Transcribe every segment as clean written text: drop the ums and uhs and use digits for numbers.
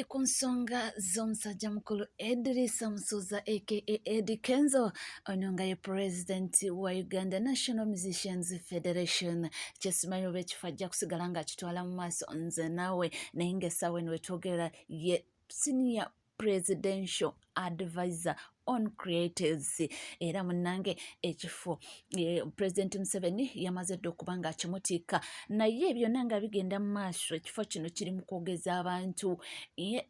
Tukyali ku nsonga z'omusajja mukulu Edrisa Musuuza aka Eddy Kenzo, ono nga ye pulezidenti wa Uganda National Musicians Federation. Kyesimanyi oba ekifo ajja kusigala ng'akitwala mu maaso nze naawe, naye ng'essaawa eno wetwogerera ye senior presidential advisor on creatives. Era munnange ekifo Pulezidenti Museveni yamaze dda okuba nga akimutiika, naye byonna nga bigenda mu maaso, ekifo kino kiri mu kwogeza abantu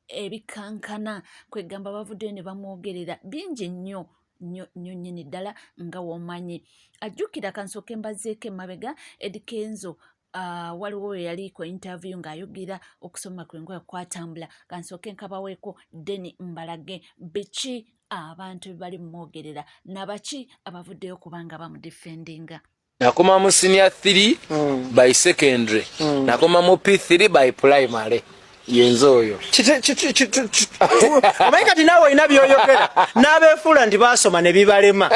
ebikankana, kwegamba bavuddeyo ne bamwogerera bingi nnyo nnyo nnyo nnyini ddala. Nga womanyi ajjukira, kansooke mbazeeko emabega, Eddy Kenzo waliwo we yali ku interview ng'ayogera okusoma kwe nga kwatambula. Kansooke nkabaweeko then mbalage biki abantu bye bali mumwogerera nabaki abavuddeyo kubanga bamudefendinga. Nakoma mu senior 3 by secondary, nakoma mu P3 by primary. Yenze oyo. Omanyi kati naawe olina byoyogera n'abeefuula nti baasoma ne bibalema.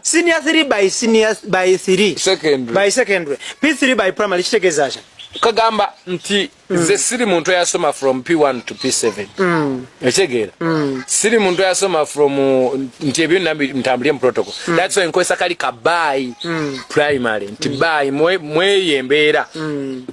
Senior 3 by senior by 3 secondary. By secondary, P3 by primary, kitegeeza ki? Kagamba nti nze siri muntu eyasoma from P1 to P7, ekitegeera siri muntu eyasoma from nti ebyo nambi ntambulye mu protocol. That's why nkozesa kali ka by primary nti by mweyo embeera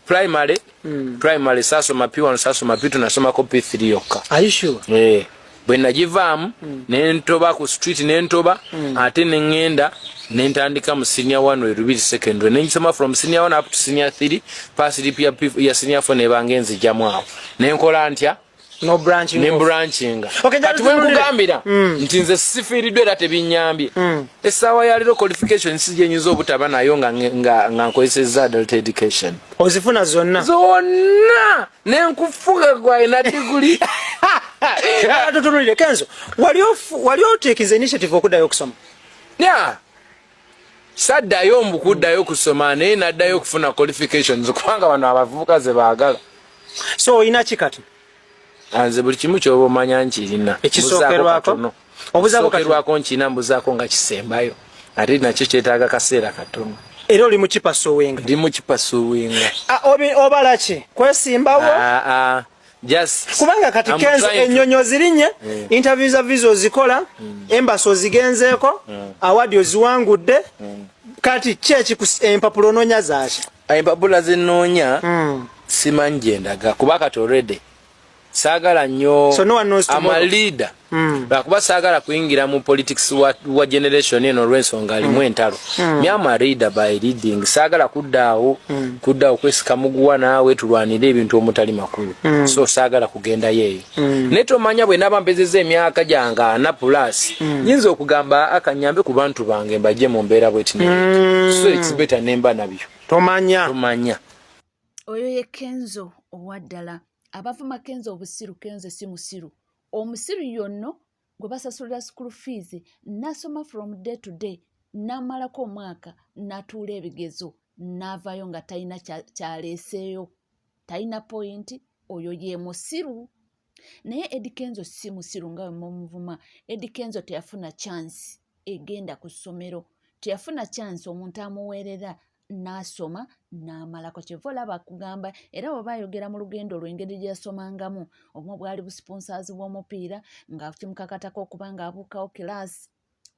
primary sasoma P1, sasoma P2, nasomako P3 yokka. Are you sure? Eh, bwe nagivaamu nentoba ku street, nentoba ate neŋŋenda nentandika mu senior 1 e Lubiri Secondary, nengisoma from senior 1 up to senior 3. Pass slip ya senior 4 nebanga enzijjamu awo, nenkola ntya? No branching off. Nemburanchinga. Okay, kati bwe nkugambira nti nze sifiiriddwa era tebinyambye, essaawa ya leero qualification si gyenyinza obutaba nayo nga nkozesezza adult education. Ozifuna zonna? Zonna, nenkufuga gwalina diguli. Tutunulire Kenzo, wali oteekinze initiative okuddayo okusoma? Ya, saddayo mbu kuddayo kusoma, naye naddayo okufuna qualifications kubanga bano abavubuka ze baagala. So olina ki kati? Nze buli kimu kyoba omanya nkirina. Ekisookerwako? Obuzaako katono? Ekisookerwako nkirina, mbuzaako nga kisembayo, ate nakyo kyetaaga kaseera katono. Era oli mukipursuinga? Ndi mukipursuinga. Obala ki, kwesimbawo? Ah, just Kubanga kati Kenzo, ennyonyi ozirinye, interview za visa ozikola, embassy ozigenzeeko, award oziwangudde, kati ki empapula onoonya zaaki? Empapula zenoonya simanyi gyendaga, kuba kati already saagala nnyo. So no one knows I'm a tomorrow. leader, lwakuba saagala kuyingira mu politics wa generation eno olw'ensonga alimu entalo. Me, am a leader by leading. Saagala kuddaawo kwesika muguwa naawe tulwanire ebintu omutali makulu, so saagala kugendayo eyo. Naye tomanya, bwe naaba mpezezza emyaka gyange 40 plus, nyinza okugamba akanyambe ku bantu bange mbajje mu mbeera bweti ne, so it's better nemba nabyo. Tomanya. Tomanya. Oyo ye Kenzo owaddala. Abavuma Kenzo obusiru, Kenzo si musiru. Omusiru yonno gwe basasulira school fees n'asoma from day to day, n'amalako omwaka, n'atuula ebigezo, n'avaayo nga talina kyaleeseeyo, talina point. Oyo ye musiru. Naye Eddy Kenzo si musiru nga bwe mumuvuma. Eddy Kenzo teyafuna chance egenda ku ssomero, teyafuna chance omuntu amuweerera n'asoma n'amalako. Kyeva olaba akugamba, era bw'aba ayogera mu lugendo lwe, engeri gye yasomangamu, omu bwali busponsors bw'omupiira nga kimukakatako okuba ng'abuukawo kilaasi.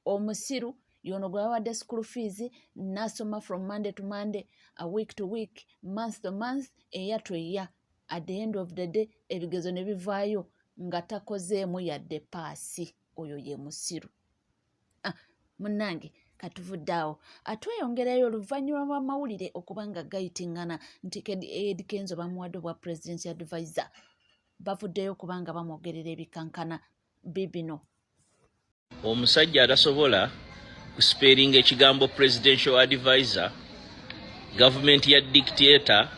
Omusiru yono gwe bawadde school fees n'asoma from Monday to Monday, a week to week, month to month, eya to eya, at the end of the day ebigezo ne bivaayo nga takozeemu yadde paasi. Oyo ye musiru. Ah, munnange, katuvudde awo atweyongerayo oluvannyuma lw'amawulire okuba nga gayitingana nti Eddy Kenzo bamuwadde obwa presidential advisor, bavuddeyo okuba nga bamwogerera ebikankana bibino. Omusajja atasobola kuspellinga ekigambo presidential advisor, gavumenti ya dictator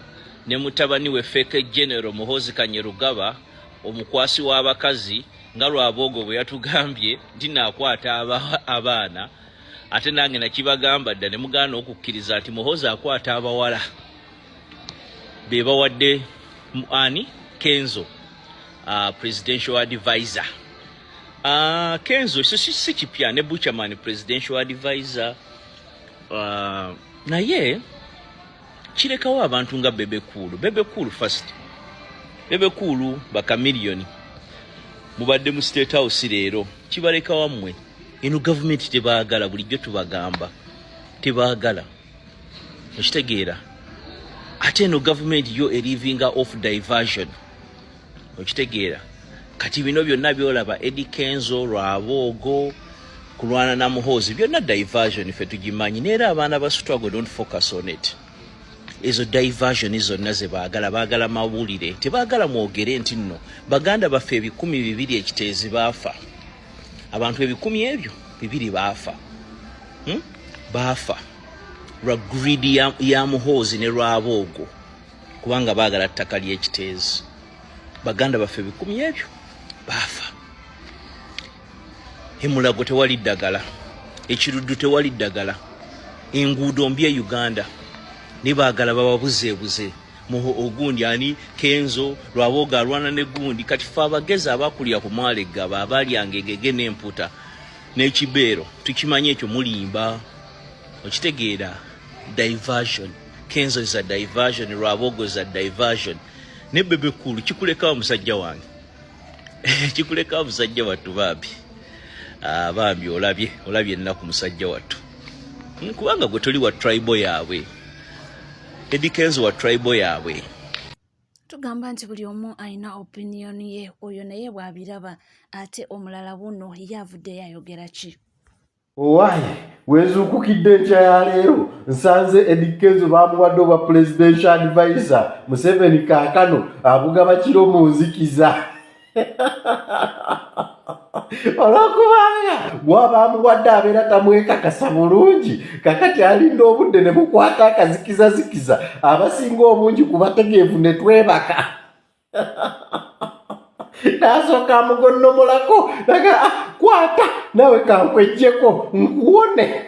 ne mutabani we fake General Muhozi Kanyerugaba, omukwasi w'abakazi, nga Lwaboogo bwe yatugambye nti naakwata abaana, ate nange nakibagamba dda ne mugaana okukkiriza nti Muhozi akwata abawala be bawadde ani Kenzo presidential advisor. Kenzo so si kipya, ne Buchaman presidential advisor, naye kirekawo abantu nga Bebe Cool. Bebe Cool first, Bebe Cool, ba Chameleone. Mubadde mu State House leero, kibaleka wammwe. Eno gavumenti tebaagala, bulijjo tubagamba tebaagala, okitegeera? Ate eno gavumenti yo erivinga off diversion, okitegeera? Kati bino byonna byolaba, Eddy Kenzo, Rwaboogo kulwana na Muhoozi, byonna diversion, ffe tugimanyi. Neera abaana ba struggle, don't focus on it. Ezo diversion zonna ze baagala, baagala mawulire, tebaagala mwogere nti nno baganda baffe 200 ekiteezi baafa, abantu 200 baafa, Baafa lwa greed ya Muhoozi ne Rwaboogo, kubanga baagala ttaka ly'ekiteezi. Baganda baffe 1000 ebyo baafa. Emulago tewali ddagala, ekiruddu tewali ddagala, enguudo mbi e Uganda, ne baagala bababuzeebuze muho ogundi ani Kenzo Rwaboogo alwana ne gundi. Kati fe abagezi abakulira ku mwala eggaba, abalyanga egege n'emputa n'ekibeero, tukimanyi ekyo mulimba, okitegeera? Diversion. Kenzo is a diversion, Rwaboogo is a diversion. Ne Bebe Cool kikulekawo musajja wange, kikulekawo musajja wattu bambi. Ah, bambi olabye, olabye ennaku musajja wattu. Kubanga gwe toli wa tribe yaabwe. Eddy Kenzo wa tribe yaabwe. Tugamba nti buli omu alina opinion ye, oyo naye bw'abiraba, ate omulala wuno ye avuddeyo ayogera ki? Owaaye, weezuukukidde enkya ya leero nsanze Eddy Kenzo baamuwadde obwa presidential advisor. Museveni kaakano abugaba kiro mu nzikiza olwokubanga gwaba amuwadde abeera tamwekakasa bulungi. Kakati alinda obudde ne bukwata akazikizazikiza, abasinga obungi ku bategeevu ne twebaka, n'asooka amugonnomolako naga, "Ah, kwata naawe kankwejjeko nkuwone."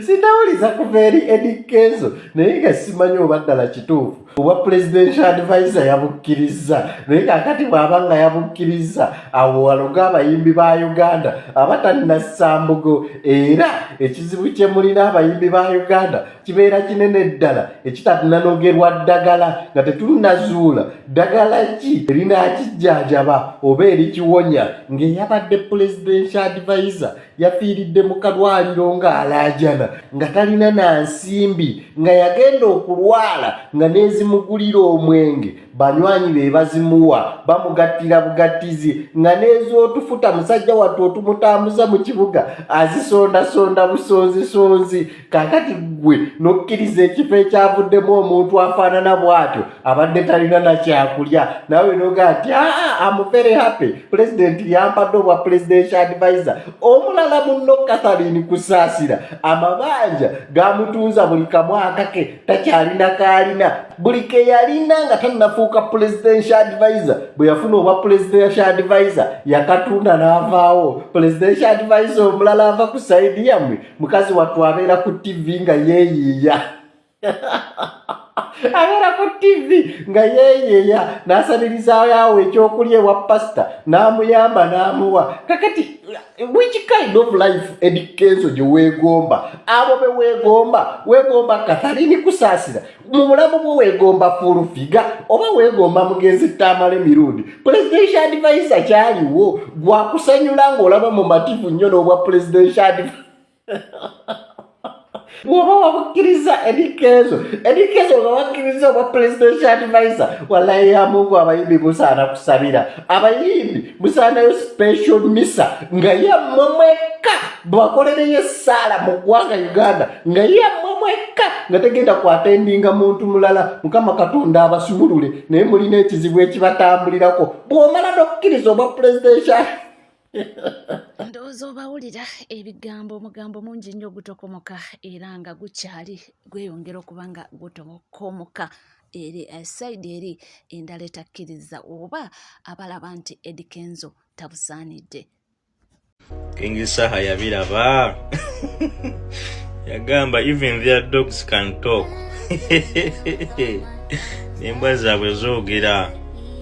Sinawuliza kuva eri Eddy Kenzo, naye nga simanyi oba ddala kituufu obwa presidential advisor yabukkirizza. Naye kakati bw'aba nga yabukkirizza, awo waloga abayimbi ba Uganda abatalina ssambugo. Era ekizibu kye mulina abayimbi ba Uganda kibeera kinene ddala ekitananogerwa ddagala, nga tetunnazuula ddagala ki erinakijjanjaba oba erikiwonya. Ng'eyabadde presidential advisor yafiiridde mu kalwaliro ng'alaajana, nga talina na nsimbi, nga yagenda okulwala nga n'ezimugulira omwenge banywanyi be bazimuwa, bamugattira bugattizi, nga n'ez'otufuta musajja wattu otumutambuza mu kibuga azisondasonda busonzisonzi. Kaakati ggwe n'okkiriza ekifo ekyavuddemu omuntu afaanana bw'atyo, abadde talina nakyakulya, naawe nogaa nti, "Aa, am very happy, pulezidenti yampadde obwa presidential advisor." Omulala munno Catherine Kusaasira, amabanja gamutunza buli kamu akake, takyalina kaalina. Buli ke yalina nga tannafuuka presidential advisor, bwe yafuna obwa presidential advisor yakatunda n'avaawo. Presidential advisor omulala ava ku side yammwe, mukazi wattu abeera ku TV nga yeeyiiya, abeera ku TV nga yeeyeya n'asabirizayo awo ekyokulya ewa pasita, n'amuyamba n'amuwa. Kakati which kind of life, Eddy Kenzo, gye weegomba? Abo be weegomba, weegomba Katharini Kusaasira mu bulamu bwe, weegomba Full Figure, oba weegomba mugenzi Tamale Mirundi? Presidential advisor kyaliwo gwakusanyula ng'olaba mu mativu nnyo n'obwa presidential advisor bw'oba wabukkiriza. Eddy Kenzo, Eddy Kenzo, nga wakkiriza obwa presidential advisor, wallahi ya Mungu, abayimbi musaana kusabira, abayimbi musaanayo special misa nga yammwe mwekka, bakolereyo essaala mu ggwanga Uganda nga yammwe mwekka, nga tegenda kwatendinga muntu mulala. Mukama Katonda abasumulule, naye mulina ekizibu ekibatambulirako bw'omala n'okukkiriza obwa presidential. Ndowooza obawulira ebigambo, omugambo mungi nnyo ogutokomoka, era nga gukyali gweyongera okuba nga gutokomoka eri side eri endala etakkiriza oba abalaba nti Eddy Kenzo tabusaanidde. King Saha yabiraba, yagamba, "Even their dogs can talk." N'embwa zaabwe zoogera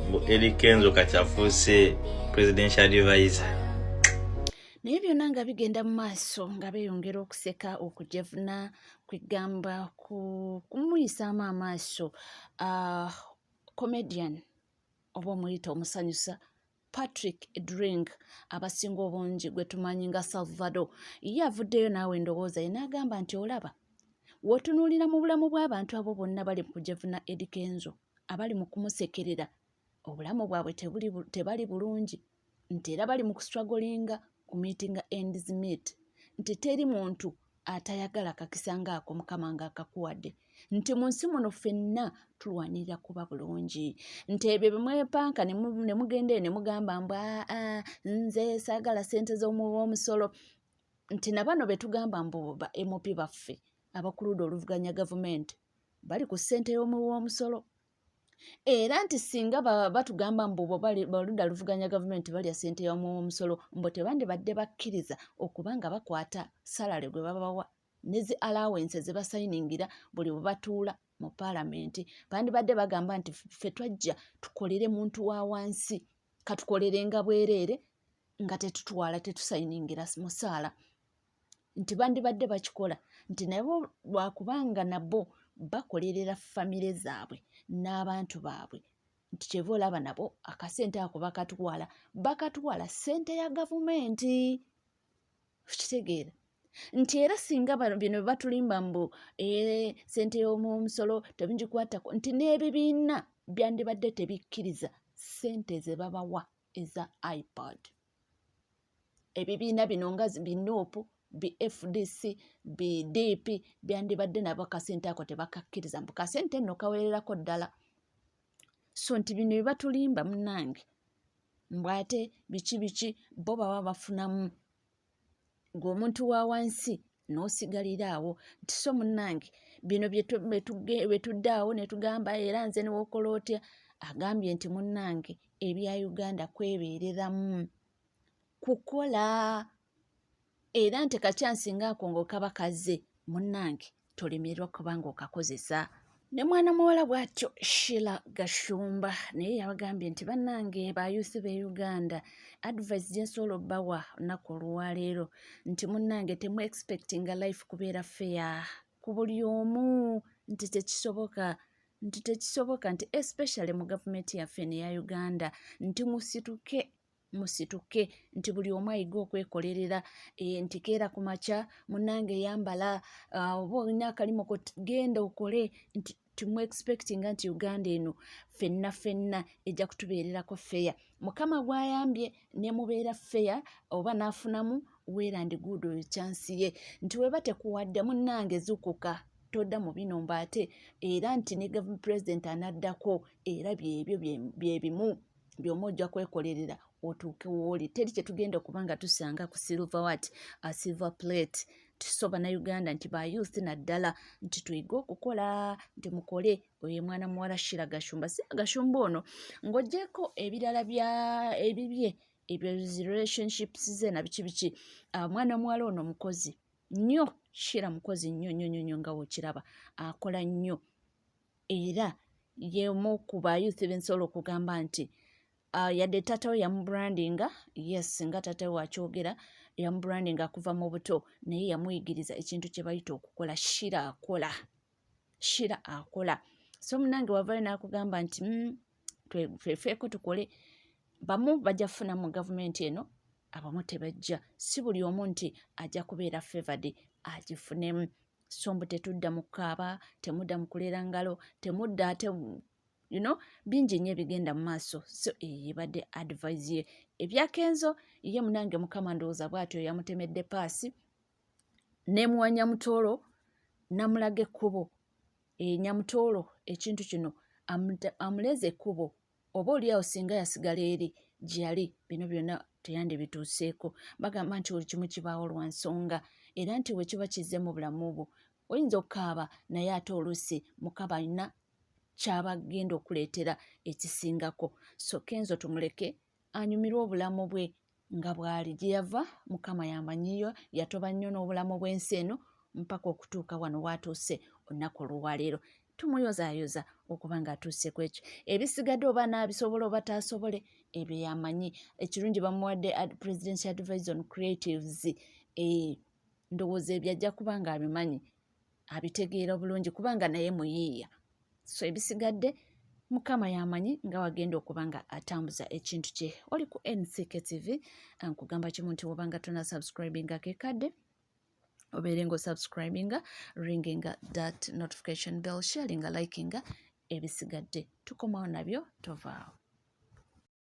mbu Eddy Kenzo kati afuuse presidential advisor. Naye byonna nga bigenda mu maaso, nga beeyongera okuseka, okujevuna, kwegamba kumuyisaamu amaaso, comedian. oba omuyita omusanyusa Patrick Drink abasinga obungi gwe tumanyi nga Salvador ye avuddeyo naawe endowooza ye n'agamba nti olaba w'otunuulira mu bulamu bw'abantu abo bonna bali mu kujevuna Eddy Kenzo abali mu kumusekerera obulamu bwabwe tebali bulungi nti era bali mu kustrugglinga ku meetinga ends meet nti teri muntu atayagala kakisa ng'ako Mukama ng'akakuwadde nti mu nsi muno ffenna tulwanirira kuba bulungi nti ebyo bye mwepanka ne mugenda eyo ne mugamba mbu aa nze saagala ssente z'omuwa omusolo nti na bano be tugamba mbu ba MP baffe abakuluda oluvuganya gavumenti bali ku ssente y'omuwa omusolo era nti singa batugamba mbu bo baludda luvuganya gavumenti balya ssente y'omuwa omusolo mbu tebandibadde bakkiriza okuba nga bakwata salary gwe babawa ne zi allowance ze basayiningira buli bwe batuula mu paalamenti. Bandibadde bagamba nti ffe twajja tukolere muntu wa wansi, katukolerenga bwereere nga tetutwala tetusayiningira musaala, nti bandibadde bakikola nti nabo lwakubanga nabo bakolerera famire zaabwe n'abantu baabwe, nti kyeva olaba nabo akasente ako bakatwala, bakatwala ssente ya gavumenti. Kitegeera nti era singa bino batulimba mbu ssente y'omusolo temugikwatako, nti n'ebibiina byandibadde tebikkiriza ssente ze babawa eza IPOD. Ebibiina bino nga bi NUP, bi FDC, bi DP byandibadde nabo akasente ako tebakakkiriza, mbu kasente nno kawererako ddala. So nti bino bye batulimba munnange mbw ate biki biki bo baba bafunamu ng'omuntu wa wansi n'osigalira awo, nti so munnange bino bye tudde awo ne tugamba era nze ne wookola otya. Agambye nti munnange ebya Uganda kwebeereramu kukola era nti ka chance ng'ako ng'okaba kazze munnange tolemererwa kubanga okakozesa. Ne mwana muwala bw'atyo Sheila Gashumba naye yabagambye nti bannange ba youth b'e Uganda, advice gye nsobola obbawa olunaku olwaleero nti munnange temu expectinga life kubeera fair ku buli omu, nti tekisoboka, nti tekisoboka, nti especially mu gavumenti yaffe neya Uganda, nti musituke, musituke, nti buli omu ayiga okwekolerera, nti keera ku makya munnange yambala, oba olina akalimu genda okole, nti temu expectinga nti Uganda eno ffenna ffenna ejja kutubeererako fair. Mukama gw'ayambye ne mubeera fair oba n'afunamu, well and good, oyo chance ye, nti weba tekuwadde munnange zukuka todda mu bino mbu ate era nti ne government president anaddako era byebyo bye bimu by'omu ojja kwekolerera otuuke wooli. Teri kye tugenda okuba nga tusanga ku silver what, a silver plate. So bannayuganda nti ba youth naddala nti tuyige okukola, nti mukole. Oyo mwana muwala Sheila Gashumba, si Gashumba ono ng'oggyeko ebirala bya ebibye ebyo relationships ze na biki biki, mwana muwala ono mukozi nnyo. Sheila mukozi nnyo nnyo nnyo nnyo nga wokiraba akola nnyo era y'omu ku ba youth bensobola okugamba nti yadde taata we yamubrandinga, yes, nga taata we wakyogera, yamubrandinga kuva mu buto, naye yamuyigiriza ekintu kye bayita okukola. Sheila akola, Sheila akola. So munange wavayo n'akugamba nti twefeeko tukole. Bamu bajja kufuna mu gavumenti eno, abamu tebajja, si buli omu nti ajja kubeera favored agifunemu. So mbu tetudda mu kukaaba, temudda mu kuleera ngalo, temudda ate bingi nnyo ebigenda mu maaso. So eyo ebadde advice ye. Ebya Kenzo ye munange Mukama ndowooza bw'atyo yamutemedde paasi nemuwa Nyamutoolo namulaga ekkubo. Nyamutoolo ekintu kino amuleze ekkubo, oba oliawo singa yasigala eri gye yali bino byonna teyandibituuseeko. Bagamba nti buli kimu kibaawo lwa nsonga era nti bwe kiba kizze mu bulamu bwo oyinza okukaaba, naye ate oluusi Mukama alina kyaba agenda okuleetera ekisingako. So Kenzo tumuleke anyumirwe obulamu bwe nga bw'ali gye yava. Mukama yamanyiyo yatoba nnyo n'obulamu bw'ensi eno mpaka okutuuka wano waatuuse olunaku olwaleero. Tumuyozaayoza okuba ng'atuuse ku ekyo. Ebisigadde oba naabisobola oba taasobole, ebyo yamanyi. Ekirungi bamuwadde presidential advisor on creatives, ndowooza ebyo ajja kuba ng'abimanyi, abitegeera bulungi kubanga naye muyiiya. So ebisigadde Mukama yamanyi nga wagenda okuba nga atambuza ekintu kye. Oli ku NCK TV, nkugamba kimu nti wobanga tona subscribinga kekadde obeere nga osubscribinga, ringinga that notification bell, sharinga, likinga, ebisigadde tukomawo nabyo, tovaawo.